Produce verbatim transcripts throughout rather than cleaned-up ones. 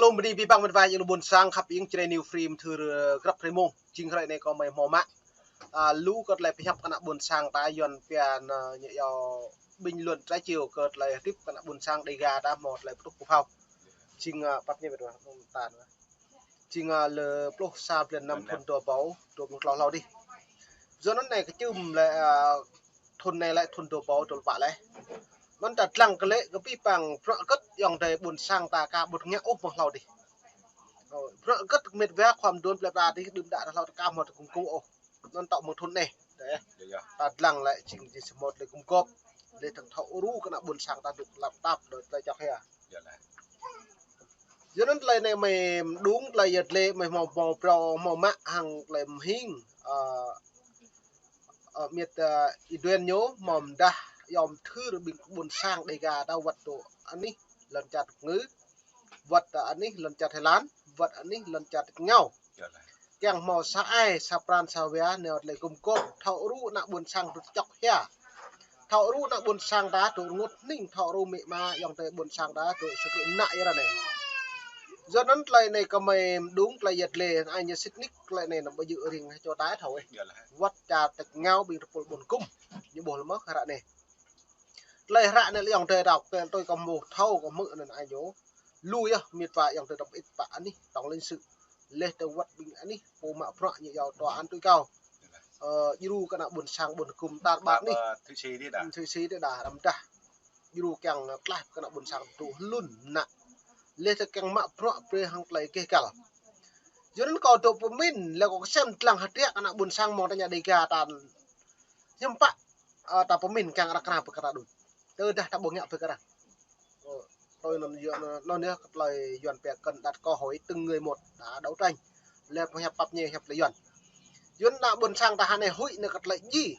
Tôm bơni abih bang met wa ayŏng adơi ƀuôn sang khăp ing čơđai New Free mơthưr, ơ, grăp hrơi mông. Jing hrơi anai kâo mơi hmâo mă, ơ, lu kơ tơlơi pơhiăp kơ ană ƀuôn sang ta Yuan pia, ơ, ñu iâu bình luận trái chiều kơ tơlơi hơdip kơ ană ƀuôn sang Đêga ta hmâo tơlơi pơtŭh pơphao. Jing, ơ, pap ñe met wa, ta. Jing, ơ, lơ pluh sa blan năm thŭn dua rơbâo dua pluh klâo hlâo dih. Yua anŭn anai kơčưm lĕ, ơ, thŭn anai lĕ thŭn dua rơbâo dua pluh pă lĕ. Anŭn ta lăng kơ lĕ kơ abih bang bruă hơget ayŏng adơi ƀuôn sang ta aka ƀu ngă ôh mơ̆ng hlâo dih. Ơ, bruă hơget met wa khua mơduôn plơi pla dih đưm đă ta hlâo ta aka hmâo tơgŭm gŭ ôh. Anŭn tŏ mơ̆ng thŭn anai. Dêh. Yơh, yơh. Ta lăng lĕ jing jing samơ̆ tơlơi gum gôp. Lĕ thâo thâo ru kơ ană ƀuôn sang ta dŏ lăm tap đôč tơlơi čŏk hia. Yơh lĕ. Yua anŭn tơlơi anai mơi mơđung tơlơi yơh lĕ mơi hmâo hmâo prŏng hmâo mă hăng tơlơi mơhing, ơ, ơ, miet, ơ, Y Duen ñu hmâo mơdah yom thưr ƀing ƀuôn sang Đêga ta wơ̆t tơ anih lŏn čar ngư, wơ̆t tơ anih lŏn čar Thái Lan, wơ̆t anih lŏn čar ngao. Yơh lĕ. Kiăng hmâo sa ai, sa pran, sa wia, nao tơlơi gum gôp, thâo ru ană ƀuôn sang tŭ čŏk hia. Thâo ru ană ƀuôn sang ta tŭ rơngot hning, thâo ru amĭ ama ayŏng adơi ƀuôn sang ta tŭ sơkrư̆ mơnă yơh ră anai. Yua anŭn tơlơi anai kơ mơi mơđung tơlơi yơh lĕ, ai ñu sĭt nik tơlơi anai nao ƀu djơ̆ ring hơčô ta thâo ih. Yơh lĕ. Wơ̆t čar tơčô ngao ƀing tơpul ƀôn gum. Ñu ƀuh lơmơ̆ ră anai. Tơlơi hră anai lĕ ayŏng adơi đaŏ kơ tui kơ mơ̆ thâo kơ mơ̆ anŭn ai ñu. Lu yơh met wa ayŏng adơi tơm ĭt pă anih tổng lãnh sự. Leh tơ wơ̆t ƀing anih pô mă bruă ñu iâu tòa án tối cao. Ơ, djru kơ ană ƀuôn sang ƀôn gum tar ƀar anih. Thụy Sĩ dih đa. Thụy Sĩ dih đa, răm dah. Djru kiăng tlaih kơ ană ƀuôn sang tŭ hlŭn mơnă. Leh tơ kiăng mă bruă brơi hăng tơlơi keh kăl. Yua anŭn kâo dŏ pơmĭn, lĕ kâo kơsem tơlăng hơdră kơ ană ƀuôn sang mơ̆ng ta ñu Đêga ta Hiư̆m pă, ơ, ta pơmĭn kiăng arăng kơna pơkra đôč. Tơdah ta ƀu ngă pơkra. Ơ, tui anŭn yua anŭn, anŭn yơh kơ tơlơi Yuan pia cần đặt câu hỏi từng người một đã đấu tranh. Lĕ pơhiăp pap ñe hiăp tơlơi Yuan. Yuan ană ƀuôn sang ta hơnai huĭ nao kơ tơlơi djai.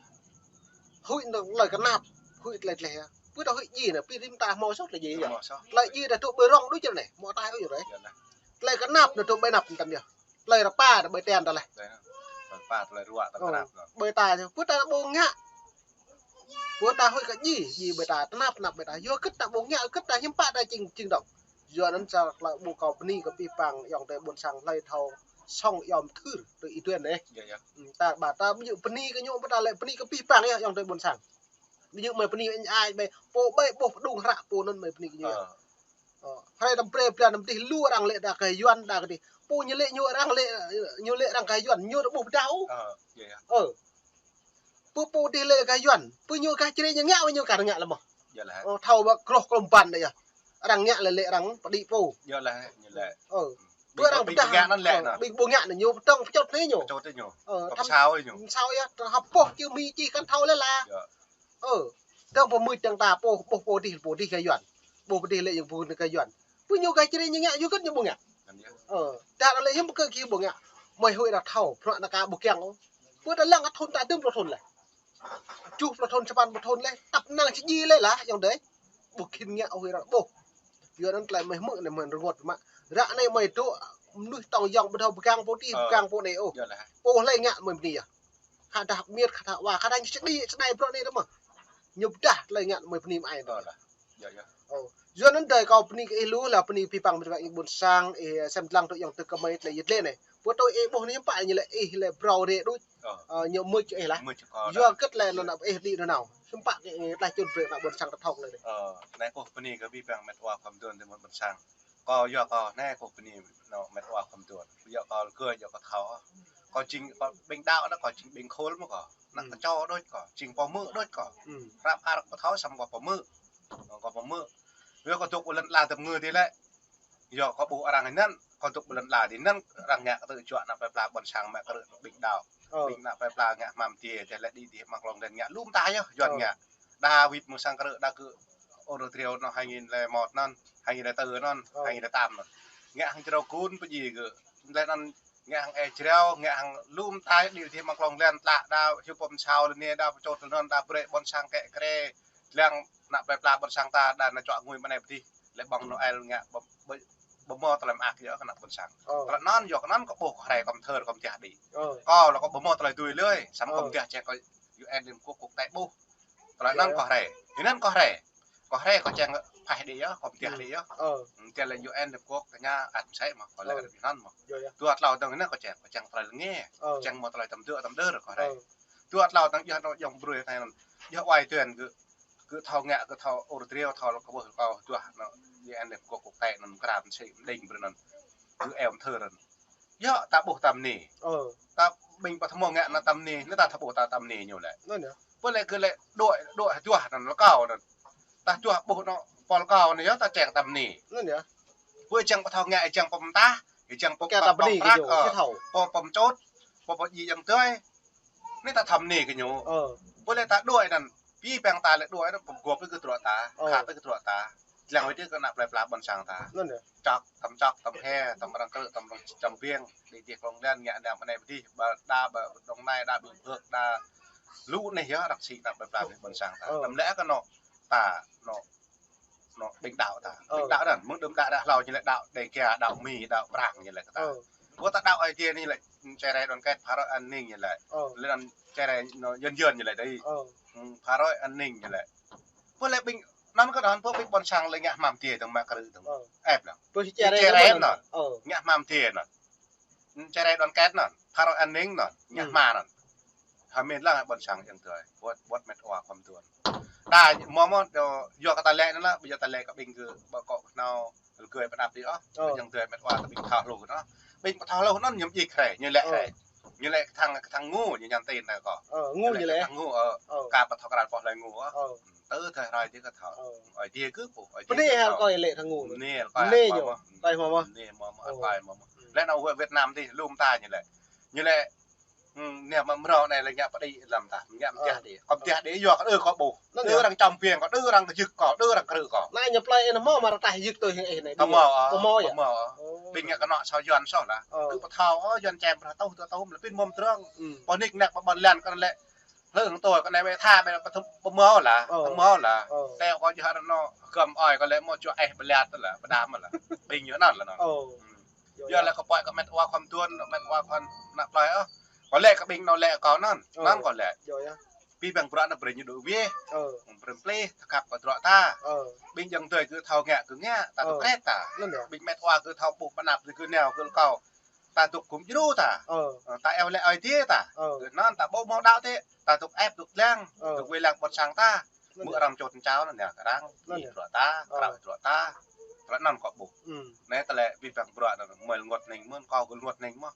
Huĭ nao tơlơi kơnap. Huĭ tơlơi tơleh yơh. Pơ ta huĭ djai nao, pơ rĭm ta hmâo soh tơlơi djai yơh. Hmâo soh. Tơlơi djai ta tŭ ƀơi rŏng đôč čar anai. Hmâo tai ôh yơh. Tơlơi kơnap nao tŭ ƀơi anăp tơm yơh. Tơlơi rơpa ta ƀơi ten ta leh. Tơlơi rơpa, tơlơi ruă ta kơnap. Ƀơi ta yơh. Pơ ta ƀu ngă. Pơ ta huĭ kơ djai, djai ƀơi ta, tơnap, tơnap ƀơi ta. Yua hơget ta ƀu ngă, hơget ta hiư̆m pă ta jing, jing dŏng. Yua anŭn sa tơlơi ƀu kâo bơni kơ abih bang ayŏng adơi ƀuôn sang hlơi thâo song yom thưr tơ Y Duen anai. Yơh, yơh. Ư, ta ƀă ta ƀu djơ̆ bơni kơ ñu, ƀu ta lĕ bơni kơ abih bang yơh ayŏng adơi ƀuôn sang. Ƀu djơ̆ mơi bơni ai ƀai, pô ƀai ƀuh pơđung hră pô anŭn mơi bơni kơ ñu yơh. Ơ. Ơ, hrơi tơm brơi blan tơm dih lu arăng lĕ đa kơ Yuan đa kơ dih. Pô ñu lĕ ñu arăng lĕ, ñu lĕ arăng kơ Yuan, ñu ƀuh pơđao. Ơ, yơh, yơh. Ơ. Pô, pô dih lĕ kơ Yuan, pô ñu kơ čơrê ñu ngă, ñu kơ ngă lĕ mơ̆. Yơh lĕ. Ơ, thâo ƀă kroh klom ban đa yơh. Arăng ngă lĕ lĕ arăng pơđĭ pô. Yơh lĕ, ñu lĕ. Ơ. Ƀing pô arăng pơđah ngă anŭn lĕ, ơ, nă. Ƀing pô ngă anŭn ñu pơtŏng pơčot anai ñu. Pơčot anai ñu. Ơ, pơsao anai ñu. Pơsao yơh, hơpŏh čư mi či kăn thâo lĕ lah. Yơh. Ơ, tơdang pô mưč tơdang ta, pô, pô, pô dih, pô dih kơ Yuan. Pô, pô dih lĕ ñu pô kơ Yuan. Pô ñu kơ čơrê ñu ngă, yua hơget ñu ƀu ngă. Anŭn yơh. Ơ, tơdah lĕ hiư̆m pơkơ kơ ƀu ngă. Mơi huĭ ta thâo, bruă ană aka ƀu kiăng ôh. Pơ ta lăng ăt thŭn ta dŭm pluh thŭn leh. Tơjuh pluh thŭn, sapăn pluh thŭn leh. Tăp năng či djai leh lah, ayŏng adơi. Ƀu khĭn ngă huĭ arăng ƀuh. Yua anŭn tơlơi mơi hmư̆ anai mơi rơngot mă. Ră anai mơi dŏ mơnuih tŏng yŏng ƀu thâo pơgang pô dih, pơgang pô anai ôh. Yơh lah. Pô hlơi ngă mơi bơni yơh. Khă dah miet, khă dah wa, khă dah ñu čơđai, čơđai bruă anai tơ mơ̆. Ñu pơdah tơlơi ngă mơi bơni mơai tơ. Ơ, lah. Yơh, yơh. Ơ. Yua anŭn adơi kâo bơni kơ ih lu, lĕ bơni abih bang met wa ih ƀuôn sang, ih sem tơlăng tŭ ayŏng adơi kơ mơi tơlơi yơh lĕ anai. Pơ tui ih ƀuh anai hiư̆m pă ñu lĕ ih lĕ brâo rê đôč. Ơ. Ơ, ñu mưč ih lah. Mưč kâo. Yua hơget lĕ anŭn ih đĭ anŭn nao. Hiư̆m pă kơ ih tlaih čun brơi ană ƀuôn sang ta thâo lĕ anai. Ơ, anai kâo bơni kơ abih bang met wa khua mơduôn tơmơi ƀuôn sang. Kâo yua kâo anai kâo bơni nao met wa khua mơduôn. Yua kâo lơgơi yua kâo thâo. Kâo jing kâo ƀing đaŏ anŭn kâo jing ƀing khul mơ̆ kâo. Ană kơčô đôč kâo, jing pô mư̆ đôč kâo. Hră pơar kâo thâo samơ̆ kâo pô mư̆. Kâo pô mư̆. Yua kâo dŏ ƀơi lŏn ala tơm ngư dih lĕ. Yua kâo ƀuh arăng anŭn, kâo dŏ ƀơi lŏn ala dih anŭn, arăng ngă kơ tơčuă ană plơi pla ƀuôn sang mă kơ ƀing đaŏ. Ƀing ană plơi pla ngă hmam dih, dih lĕ đĭ dih mă klŏng lĕ ngă lŏm ta yơh, Yuan ngă. Đa wĭt mơ̆ng sang krư̆ đa kơ Ôr triu anŭn hai nghìn lẻ một anŭn, hai nghìn lẻ tư anŭn, hai nghìn lẻ tám anŭn. Ngă hăng jrao gun pơjing gơ̆. Lĕ anŭn ngă hăng ê jrao, ngă hăng lŏm tai đĭ dih mă klŏng lĕ tlă đa hiu pơm sao lĕ anai đa pơčot lĕ anŭn đa brơi ƀuôn sang kĕ krê. Lăng ană plơi pla ƀuôn sang ta đa nao čuă ngui mơnai pơdih. Lĕ ƀơ̆ng Noel ngă ƀơ-, ƀơ-, ƀu hmâo tơlơi mơak yơh kơ ană ƀuôn sang. Tơlơi anŭn yua kơ anŭn kâo ƀuh kơ hrơi kâo mơthơr kâo mơtiah đĭ. Kâo lĕ kâo ƀu hmâo tơlơi tui lơi, samơ̆ kâo mơtiah čeh kơ U N Liên Hợp Quốc quốc tế ƀuh. Tơlơi anŭn kâo hrơi. Anŭn kâo hrơi. Kâo hrơi kâo čang phaih đĭ yơh, kâo pơdah đĭ yơh. Ơ. Tia lĕ U N Liên Hợp Quốc tơña ăt mơsĕ mơ̆, kâo lĕ rơbih anŭn mơ̆. Yơh, yơh. Dua tlâo tơ̆ng anai kâo čang, kâo čang tơlơi lĕ ngă. Ơ. Čang mơ̆ tơlơi tơm dơ̆ tơm đơr kâo hrơi. Ơ. Dua tlâo tơ̆ng yơh anŭn yơh brơi tơngan. Yơh wai tuen kơ, kơ thâo ngă, kơ thâo ur triu, thâo lŏk kơ bơh kâo dua anŭn. U N Liên Hợp Quốc kơ tơngan anŭn kram sĭ mơđing brơi anŭn. Kơ eo mơthơ anŭn. Yơh, ta ƀuh ta mơni. Ơ. Ta ƀing pơthâo ngă anŭn ta mơni, anai ta thâo ƀuh ta ta mơni ñu lĕ. Anŭn yơh. Pơ lĕ kơ lĕ đuaĭ, đuaĭ hơduah anŭn lĕ kâo anŭn. Ta hơduah ƀuh anŭn pô lĕ kâo anŭn yơh ta čang ta mơni. Anŭn yơh. Pơ čang pơthâo ngă, čang pơmơtah, čang pơm-, kơ ta pơm-, bơni kơ pơmprăk, ñu, ơ, kơ thâo. Pơm-, pơmčot, pơm-, pơjing tơi. Anai ta thâo mơni kơ ñu. Ơ. Pơ lĕ ta đuaĭ anŭn, pĭ păng ta lĕ đuaĭ anŭn, pơgop kơ truă ta, ơ, khăp kơ truă ta. Lăng wơ̆t kơ ană plơi pla ƀôn sang ta. Anŭn yơh. Čŏk, tơm čŏk, tơm he, tơm arăng krư̆, tơm arăng čăm biêng, đĭ dih klông đen, ngă đam anai pơdih, ƀă đa, ƀă Đồng Nai, đa ƀing Phước, đa lu anai yơh, arăng sĭ ană plơi pla ƀôn sang ta. Ơ. Tơm lĕ kơ anŭn, ta, anŭn, anŭn, ƀing đaŏ ta. Ơ. Ƀing đaŏ anŭn, mơ̆ng đưm đaŏ đaŏ hlâo ñu lĕ đaŏ Đêga, đaŏ Mi, đaŏ Prang ñu lĕ kơ ta. Ơ. Pơ ta đaŏ Aê Diê anai lĕ, čơrai đoàn kết, phá rối an ninh ñu lĕ. Ơ. Lĕ anŭn čơrai anŭn yơn yơn ñu lĕ đơi. Ơ. Hm, phá rối an ninh ñu lĕ. Pơ lĕ ƀing anŭn kơ anŭn pơ ƀing ƀôn sang lĕ ngă hmam tiê tơ̆ng mă krư̆ tơ̆ng. Ơ. Ĕp lăng. Pơ čơrai anŭn. Ơ. Ngă hmam tiê anŭn. Čơrai đoàn kết anŭn. Phá rối an ninh anŭn. Ngă hmam anŭn. Hơmĭn lăng ƀôn sang yang tơi. Wơ̆t, wơ̆t met wa khŏm tuan. Đa mơ̆ mơ̆, yua kơ ta lĕ anŭn lĕ, ƀu djơ̆ ta lĕ kơ ƀing kơ ƀă kŏ kơhnâo, lĕ gơi pơnăp đĭ ôh. Ơ. Yang tơi met wa ta ƀing thâo hluh anŭn. Ƀing thâo hluh anŭn ñu djik hrơi, ñu lĕ hrơi. Ñu lĕ kơthăng, kơthăng ngu, ñu nhắn tin tơ kâo. Ơ, ngu ñu lĕ. Kơthăng ngu, ơ. Ơ. Ka pơthâo kral pô hlơi ngu, ơ. Ơ. Tơ thơi hrơi dih kơ thâo. Ơ. Ơi dih kơ pô, ơi dih kơ pô. Pơ anai hă kâo lĕ thâo ngu. Anai, kâo mơ̆. Anai mơ̆ mơ̆. Anai mơ̆ mơ̆, kâo mơ̆ mơ̆. Lĕ anŭn wơ̆t Việt Nam dih, lŏm ta ñu lĕ. Ñu lĕ, hm, anai mơ̆ mrâo anai lĕ ngă pơđĭ lăm ta, ngă pơdah đĭ. Kâo pơdah đĭ yua kơ đơ kâo ƀuh. Đơ arăng čăm biêng kâo, đơ arăng kơjưk kâo, đơ arăng krư̆ kâo. Anai ñu plơi anai mơ̆ mă rơtah kơjưk tui hăng ih anai. Kâo mơ̆, ơ. Kâo mơ̆ yơh. Ƀing ngă kơnŏ sa Yuan soh lah. Ơ. Kơ pơthâo, ơ, Yuan čem pơrah tơ̆ tơ̆ tơ̆, lĕ pĭn mơ̆ mơdrŏng. Hm. Pơ nik năk pơ ƀôn lan kơ anŭn lĕ. Hlơi hăng tui kơ anai ƀĕ tha ƀĕ pơthâo ƀu mơ̆ lah, ơ, ƀu mơ̆ lah. Ơ. Tơl kâo djơ̆ hơră anŭn, gơm ơi kâo lĕ mơ̆ čuă ih bơliat lah, pơđam lah. Ƀing ñu anŭn lah anŭn. Ơ. Hm. Yơh, yơh. Lĕ kâo pơhiăp kơ met wa khŏm tuan, met wa khŏm ană plơi ôh. Kâo lĕ kơ ƀing anŭn lĕ kâo anŭn, ơ, anŭn kâo lĕ. Yơh, yơh. Pĭ păng bruă anŭn brơi ñu đuaĭ wĕh. Ơ. Brơi plih, thâo khăp kơ truă ta. Ơ. Ƀing yang tơi kơ thâo ngă kơ ngă, ta, ơ, dŏ krĕt ta. Anŭn yơh. Ƀing met wa kơ thâo ƀuh pơnăp kơ anai kơ kâo. Ta dŏ gum djru ta. Ơ. Ơ, ta eo lĕ Aê Diê ta. Ơ. Kơ anŭn ta ƀu mơ̆ đaŏ tĕ. Ta dŏ ĕp dŏ lăng. Ơ. Dŏ wai lăng ƀôn sang ta. Anŭn yơh. Mơ̆ arăng čot čao anŭn yơh, arăng. Anŭn yơh. Truă ta, ơ, krao truă ta. Truă anŭn kâo ƀuh. Hm. Anai tơlơi pĭ păng bruă anŭn, mơ̆ lĕ rơngot hning mơ̆n, kâo kơ rơngot hning mơ̆n.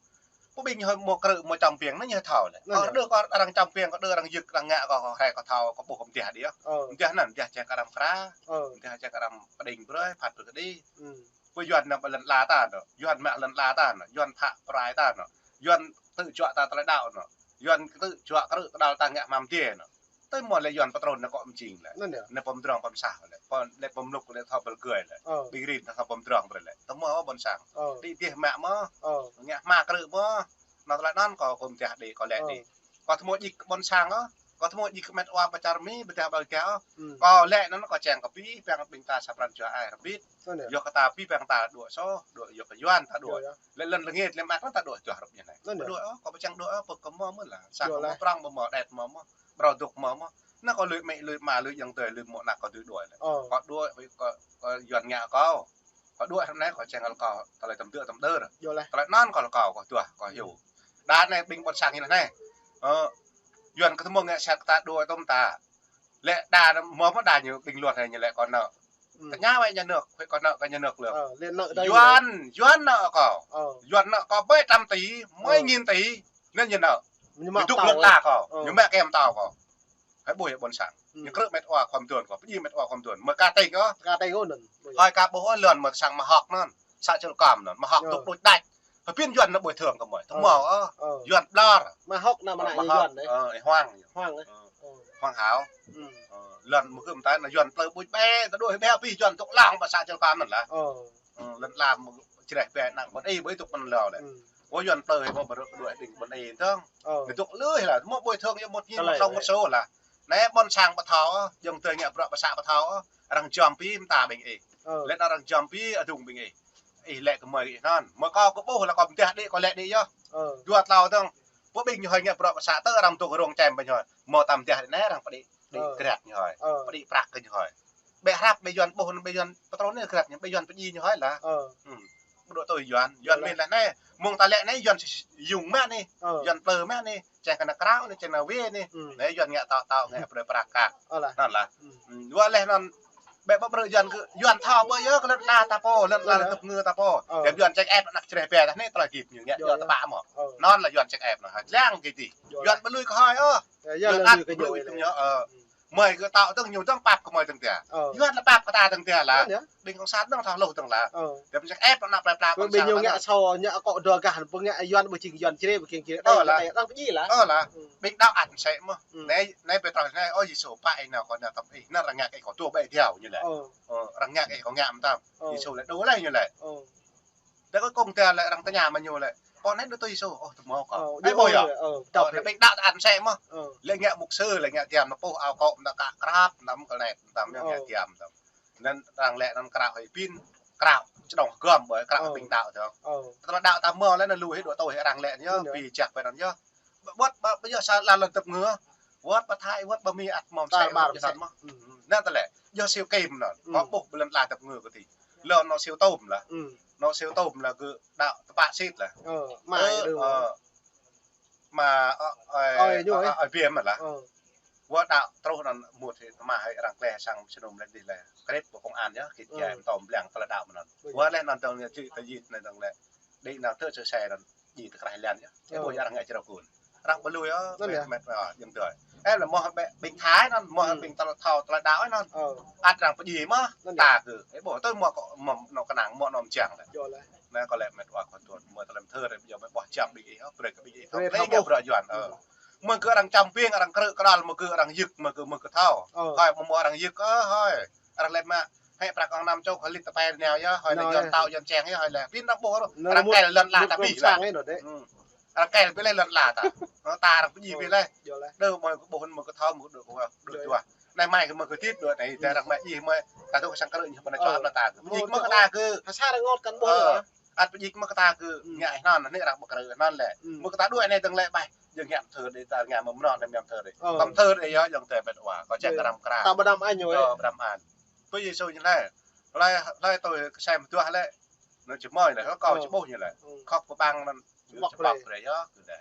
Pơ ƀing ñu mơ̆ krư̆ mơ̆ čăm biêng anŭn ñu thâo lĕ. Anŭn yơh. Kâo đơ kơ arăng čăm biêng, kâo đơ arăng kơjưk, arăng ngă kâo, kâo hrơi kâo thâo, kâo ƀuh kâo pơdah đĭ yơh. Ơ. Pơdah anŭn, pơdah čang kơ arăng pơkra. Ơ. Pơdah čang kơ arăng pơđing brơi, phat brơi kơđi. Hm. Pơ Yuan anŭn ƀơi lŏn ala ta anŭn. Yuan mă lŏn ala ta anŭn. Yuan phă prai ta anŭn. Yuan tơjuă ta tơlơi đaŏ anŭn. Yuan tơjuă krư̆ kơđal ta ngă hmam tiê anŭn. Tơl mơ̆ lĕ Yuan pơtrun anŭn kơ mơjing lĕ. Anŭn yơh. Anŭn pơmdrŏng pơmsah lĕ. Pơm, lĕ pơmluk lĕ thâo pơlgơi lĕ. Ơ. Ƀing rin thâo pơmdrŏng brơi lĕ. Tơl mơ̆ ƀôn sang. Ơ. Đĭ dih mă mơ̆. Ơ. Ngă hmam krư̆ mơ̆. Anŭn tơlơi anŭn kâo kơ pơdah đĭ kâo lĕ đĭ. Ơ. Kâo tơmô djik ƀôn sang ôh. Kâo tơmô djik kơ met wa pơ čar Mi, pơdah ƀơi gah ôh. Hm. Kâo lĕ anŭn kâo čang kơ pĭ păng ƀing ta sa pran jua ai rơbit. Anŭn yơh. Yua kơ ta pĭ păng ta đuaĭ soh, đuaĭ yua kơ Yuan ta đuaĭ. Yơh, yơh. Lĕ lăn lĕ ngĕt lĕ mă anŭn ta đuaĭ juă hrup ñu anai. Anŭn yơh. Đuaĭ ôh, kâo ƀu čang đuaĭ ôh, pơ kơ mơ̆ mơ̆n lah. Sa, yơh, kơ lah. Mơ̆ prŏng mơ̆ mơ̆, đet mơ̆ mơ̆, brâo dŏ mơ̆ mơ̆. Anŭn kâo lui mĕ lui ama lui yang tơi lui mơ̆ ană kâo tui đuaĭ lĕ. Ơ. Kâo đuaĭ, kâo, kâo Yuan ngă kâo. Kâo đuaĭ hrŏm anai kâo čang kơ kâo tơlơi tơm dơ̆ tơm đơr. Yơh lah. Tơlơi anŭn kâo lĕ kâo, kâo juă, kâo hyu. Đa anai ƀing ƀôn sang ñu lĕ anai. Ơ, Yuan kơ tơmô ngă sat kơ ta đuaĭ tơm ta. Lĕ đa mơ̆ mơ̆ đa ñu ƀing luăt anai ñu lĕ kâo nao. Hm. Tơña wơ̆t nhà nước, wơ̆t kâo nao kơ nhà nước lĕ. Ơ, lĕ nao đa Yuan, Yuan nao kâo. Ơ. Yuan nao kâo ƀơi trăm tỷ, mười nghìn tỷ. Anŭn ñu nao. Ñu mă, ñu dŏ tơ̆ lŏn ala kâo. Ơ. Ñu mă kơ mơtâo kâo. Hơi ƀuh yơh ƀôn sang. Hm. Ñu krư̆ met wa khŏm tuan kâo, pơjing met wa khŏm tuan. Mơ̆ ka tĕng ôh. Ka tĕng ôh anŭn. Hơi ka ƀuh ôh lŏn mơ̆ sang mơhok anŭn. Sa čul kơm anŭn. Mơhok dŏ đôč đač. Pơpĭn Yuan anŭn ƀuh thơ̆ng kơ mơi. Tơmô, ơ. Ơ. Yuan ƀlŏr. Mă hŏk anŭn mơ̆ anai Yuan dih. Ơ, Hoang. Hoang, ơ. Ơ. Hoang Hảo. Hm. Ơ, Yuan mơ̆ kư̆m ta anŭn Yuan plơi ƀuč ƀĕ, ta đuaĭ ƀĕ pĭ Yuan dŏ lăng ƀă sa čul kơm anŭn lah. Ơ. Ơ, lŏn ala mơ̆ čreh ƀĕ năng ƀôn ih ƀơi dŏ pơnlâo lĕ. Hm. Ơ, Yuan plơi mơ̆ ƀơi dŏ đing ƀôn ih tơ̆ng. Ơ. Dŏ lui lah, mơ̆ ƀuh thơ̆ng yơh một nghìn một trăm một số lah. Anai ƀôn sang pơthâo, yang tơi ngă bruă pơsă pơthâo, arăng jăm pĭ mơta ƀing ih. Ơ. Lĕ arăng jăm pĭ adŭng ƀing ih. Ih lĕ kơ mơi ih anŭn. Mơ̆ kâo kơ ƀuh lah kâo pơdah đĭ kâo lĕ đĭ yơh. Ơ. Dua tlâo tơ̆ng. Pơ ƀing ñu hơi ngă bruă pơsă tơ̆ arăng dŏ rông čem ƀing ñu hơi. Mơ̆ ta pơdah đĭ anai arăng pơđĭ, đĭ, ơ, krăt ñu hơi. Ơ. Pơđĭ prăk kơ ñu hơi. Ƀĕ hrăp, ƀĕ Yuan ƀuh, ƀĕ Yuan pơtrun anai krăp ñu, ƀĕ Yuan pơdjai ñu hơi lah. Ơ. Hmm. Ƀu dŏ tui Yuan, Yuan mĭn lah anai. Mơ̆ng ta lĕ anai Yuan s-, s-, Yung mă anai. Ơ. Yuan plư mă anai. Čang kơ anăk krao anai, čang anăk wê anai. Hmm. Anai Yuan ngă tŏ tŏ, ngă brơi prăk kăk. Ơ lah. Anŭn lah. Hmm. Hmm. Wơ̆t leh anŭn ƀĕ ƀă brơi Yuan kơ, Yuan thâo ƀơi yơh kơ lŏn ala ta pô, lŏn ala tơ̆p ngư ta pô. Ơ. Tơdah Yuan ček ĕp anăk čreh ƀĕ tah anai tơlơi git ñu ngă, yua tơpă mơ̆. Ơ. Anŭn lah Yuan ček ĕp anŭn. Hơjlang kơ tih. Yuan ƀu lui kơ hơi ôh. Ơ, Yuan ƀu lui kơ ñu. Ơ. Mơi kơ tŏ tơ̆ng ñu tơ̆ng pap kơ mơi tơ̆ng tia. Ơ. Yuan lah pap kơ ta tơ̆ng tia lah. Anŭn yơh. Ƀing kông san dơ̆ng thâo hluh tơ̆ng lah. Ơ. Tơdah ček ĕp anăk plơi pla. Ƀing ñu ngă sô, ngă akŏ dua gah, ƀing ngă Yuan ƀu jing Yuan čreh, ƀu jing čreh. Ơ lah. Đang pơdjai lah. Ơ lah. Hmm. Ƀing đaŏ ăt sĕ mơ̆. Hmm. Anai, anai Pêtrôs anai, ơ Yêsu, pă ih nao kơ anăk tơ̆p ih, anŭn arăng ngă kơ ih kơ dua ƀĕ tia ñu lĕ. Ơ. Ơ, arăng ngă kơ ih kơ ngă mơtam. Ơ. Yêsu lĕ đuaĭ leh ñu lĕ. Ơ. Tơdah kơ kông tia lĕ arăng tơña mă ñu lĕ. Kâo anai đuaĭ tui Yêsu, ơ, tơmâo kâo. Ơ, ai ƀuh yơh. Ơ, ơ, tơdah ƀing đaŏ ăt sĕ mơ̆. Ơ. Lĕ ngă mục sư, lĕ ngă tiam, anăk pô ao kŏ, anăk kă krăp, anăk mơ̆ kơ anai, anăk mơ̆ ngă tiam, anăk. Anŭn arăng lĕ anŭn krao hơi pin, krao čơdơ̆ng gơ̆m ƀơi, krao ƀing đaŏ tơ̆ng. Ơ. Tơdah đaŏ ta mơ̆ lĕ anŭn lu hơi đuaĭ tui hơi arăng lĕ ñu, pi jak ƀơi anŭn yơh. Ƀuăt ƀă ƀă yơh sa lŏn tơ̆p ngư. Wơ̆t ƀă Thái, wơ̆t ƀă Mi ăt mơ̆ sĕ ƀă săn mơ̆. Hmm. Anŭn tơlơi. Yơh Siu Kim anŭn. Hmm. Kâo ƀuh ƀơi lŏn ala tơ̆p ngư kơ tih. Lŏn anŭn Siu Tôm lah. Hmm. Anŭn Siu Tôm lah kơ đaŏ tơpă sĭt lah. Ơ, mai ơ, đơ̆ng. Ơ, mă, ơ, ơ, ơi, ñu ơi. Ơi Biêm lah. Ơ. Wơ̆t đaŏ truh anŭn mŭt hơi, mă hơi arăng kleh sang sơnum lĕ dih lah. Krep kơ kông an yơh, kit jai mơtŏm blang tơlơi đaŏ mơ̆n anŭn. Wơ̆t leh anŭn tơ̆ng ñu čih tơjit anai tơ̆ng lĕ. Đĭ nao tơ čơ sĕ anŭn. Djai tơ krah lĕ anŭn yơh. Ơ. Ơ, ƀuh yơh arăng ngă črâo kun. Arăng ƀu lui ôh, anŭn yơh. Mĕt, mĕt, ơ, jing tui. Ơ, lĕ mơ̆ ƀĕ ƀing Thái anŭn, mơ̆ ƀing tơlơi thâo tơlơi đaŏ anŭn. Ơ. Ăt arăng pơdjai mơ̆, ta kơ. Ơ, ƀuh tui mơ̆ kơ mơ̆ anŏ kơnang, mơ̆ anŏ mơčang lĕ. Yơh lĕ. Anai kơ lĕ mĕt wa kơ tuan, mơ̆ tơlơi thơ rĕ, yơh mơ̆ ƀuh čăm ƀing ih, ơ, brơi kơ ƀing ih thâo. Brơi thâo ƀuh. Brơi Yuan, ơ. Mơ̆ kơ arăng čăm ƀing, arăng krư̆ kơdăl, mơ̆ kơ arăng yŭk, mơ̆ kơ, mơ̆ kơ thâo. Ơ. Hơi, mơ̆ mơ̆ arăng yŭk, ơ, hơi. Arăng lĕ mă, hơi prăk ong năm čô, hơi lit tơpai nao yơh, hơi lĕ Yuan tao, Yuan čeng yơh, hơi lĕ. Pin arăng ƀuh, arăng kĕl lŏn ala ta ƀih lah. Arăng kĕl ƀơi lĕ lŏn ala ta. Ơ, ta arăng pơdjai ƀơi lĕ. Yơh lĕ. Đơ mơi kơ ƀuh mơi kơ thâo mơi kơ đuaĭ kơ, đuaĭ kơ. Anai mai kơ mơi kơ tit đuaĭ anai, ta arăng mă djai mơi, ta tŭ kơ sang krư̆ ñu pơnai čuă anai ta kơ. Pơdjai mơi kơ ta kơ. Hơsa rơngot kăn ƀuh. Ơ, ăt pơdjai mơi kơ ta kơ. Hmm. Ngă anŭn, anai arăng pơkrư̆ anŭn lĕ. Hmm. Mơi kơ ta đuaĭ anai tơ̆ng lĕ ƀai. Jing ngă mơthơ đơi ta ngă mơ̆ mơnơ̆ng anai mơthơ đơi. Ơ. Kơ mơthơ đơi yơh, jing tơ mĕt wa. Kơ čang arăng krăp. Ta ƀu đăm an ñu. Ơ, ƀu đăm an. Tui Yêsu ñu lĕ. Hlơi, hlơi tui kơsem tuah lĕ. Anŭn či mơi lĕ, kâo či ƀuh ñu lĕ. Ơ. Khŏk pơbăng anŭn. Či ƀuh brơi yơh, kơ đe.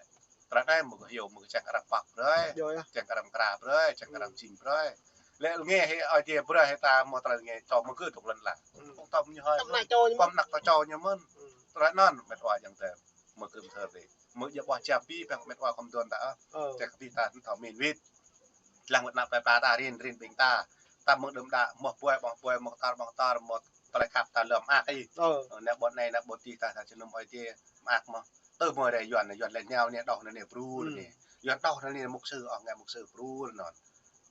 Tơlơi anai mơ̆ kơ hyu, mơ̆ kơ čang arăng pap brơi. Yơh, yơh. Čang arăng krăp brơi, čang arăng jing brơi. Lĕ ngă hơi ai tiê brơi hơi ta mơ̆ tơlơi ngă čô mơ̆ kơ tŭk lŏn ala. Hmm. Kông tơm ñu hơi. Tơm anai čô ñu mơ̆n. Kông anăk ta čô ñu mơ̆n. Hmm. Tơlơi anŭn mĕt wa jing tơ. Mơ̆ kơ mơthơ dih. Mơ̆ djơ̆ ƀuh čăm ƀing mĕt wa kơ tuan ta. Ơ. Čang kơ dih ta thâo min wĭt. Lăng wơ̆t anăp plơi pla ta rin, rin ƀing ta. Ta mơ̆ đưm đă mơ̆ ƀuai, mơ̆ ƀuai, mơ̆ tar, mơ̆ tar, mơ̆ tơlơi khăp ta lơ̆m mơak ih. Ơ. Anai ƀôn anai, anai ƀôn dih ta, ta jơnum ơi dih mơak mơ̆. Tơ mơi rĕ Yuan, Yuan lĕ nao anai đôč anai brơi anai. Yuan đôč anai mục sư, ơ, ngă mục sư brơi anŭn.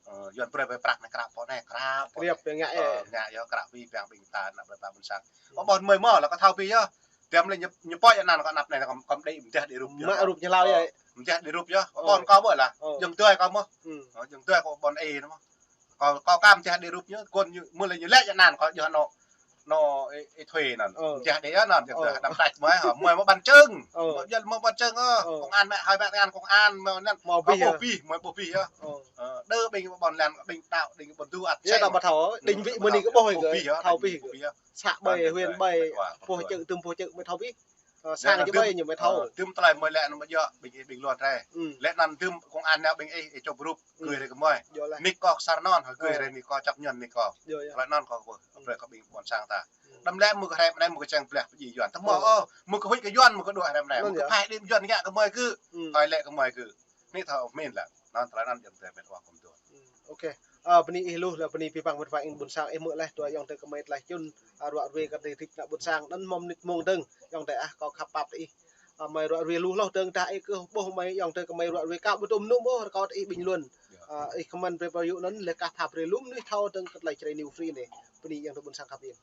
Ơ, Yuan brơi ƀơi prăk anai krăp pô anai krăp pô. Krăp anai. Ơ, ngă yơh krăp ƀing, ƀing, ƀing ta anăp plơi pla ƀôn sang. Ơ. Ƀôn mơi mơ̆ lah kâo thâo ƀih yơh. Tiăm lĕ ñu, ñu pơhiăp anŭn kơ anăp anai kơ, kơ đĭ mơdah đĭ rup yơh. Mă rup ñu hlâo yơh. Mơdah đĭ rup yơh. Ơ. Ƀôn kâo ƀơi lah. Ơ. Jing tui kâo mơ̆. Hmm. Ơ, jing tui kâo ƀôn ih mơ̆. Kâo, kâo kăm mơdah đĭ rup ñu, kơ ñu, mơ̆ lĕ ñu lĕ anŭn kâo yơh anŭn. Anŭn ih, ih thuê anŭn. Ơ. Mơdah đĭ anŭn, jing tui đăm tač mơi, hă, mơi mă bằng chứng. Ơ. Mơi jăl mơi bằng chứng, ơ. Ơ. Công an mă hơi bă anŭn công an mơi anŭn. Mơi ƀuh yơh. Ƀuh ƀih, mơi ƀuh ƀih yơh. Ơ. Ơ, đơ ƀing ƀôn lan, ƀing đaŏ, ƀing ƀôn du ăt. Yơh, đaŏ ƀu thâo, đing wĭ mơ̆ anai kơ ƀuh yơh. Ƀuh ƀih yơh, thâo ƀuh ƀih yơh. Săk ƀơi huyện ƀơi, pô čư̆ tơm pô čư̆ mơi thâo ƀuh. Ơ, sang či ƀai ñu mơi thâo. Ơ, tơm tơlơi mơi lĕ anŭn mơi djơ̆ ƀing ih ƀing luăn rai. Hmm. Lĕ anŭn tơm công an nao ƀing ih, ih čŏp rup, hmm, gơi rai kơ mơi. Yơh lĕ. Nik kâo kơ sar anŭn, hă, gơi rai nik kâo čăp ñăn nik kâo. Yơh, yơh. Tơlơi anŭn kâo kơ, hmm, brơi kơ ƀing ƀôn sang ta. Hmm. Đăm lĕ mơ̆ kơ hrĕp anai mơ̆ kơ čang bleh pơdjai Yuan. Tơmâo, hmm, ơ, mơ̆ kơ huĭ kơ Yuan mơ̆ kơ đuaĭ hrĕp anai. Mơ̆ kơ phai đĭ Yuan ngă kơ mơi kơ. Hmm. Hơi lĕ kơ mơi kơ. Anai thâo min lah. Anŭn tơlơi anŭn jing tơ mĕt wa kơ tuan. Hmm, ok. Ơ, bơni ih lu, lĕ bơni abih bang mĕt wa ƀôn sang ih mơ̆ leh, tui ayŏng adơi kơmơi tơlơi čun, ơ, ruă ruê kơ tơlơi hơdip ană ƀôn sang, anŭn mơ̆ mơnit mông dơ̆ng, ayŏng adơi ah, kâo khăp pap tơ ih. Ơ, mơi ruă ruê lu hloh dơ̆ng tah ih kơ ƀuh mơi ayŏng adơi kơmơi ruă ruê kâo ƀu tŭ mơnŭ ƀuh rơkâo tơ ih ƀing luăn. Yơh. Ơ, ih kơmăn brơi pơyŭ anŭn, lĕ kah pha brơi lŏm anai thâo dơ̆ng kơ tơlơi Jrai News Free anai. Bơni ayŏng adơi ƀôn sang khăp ih.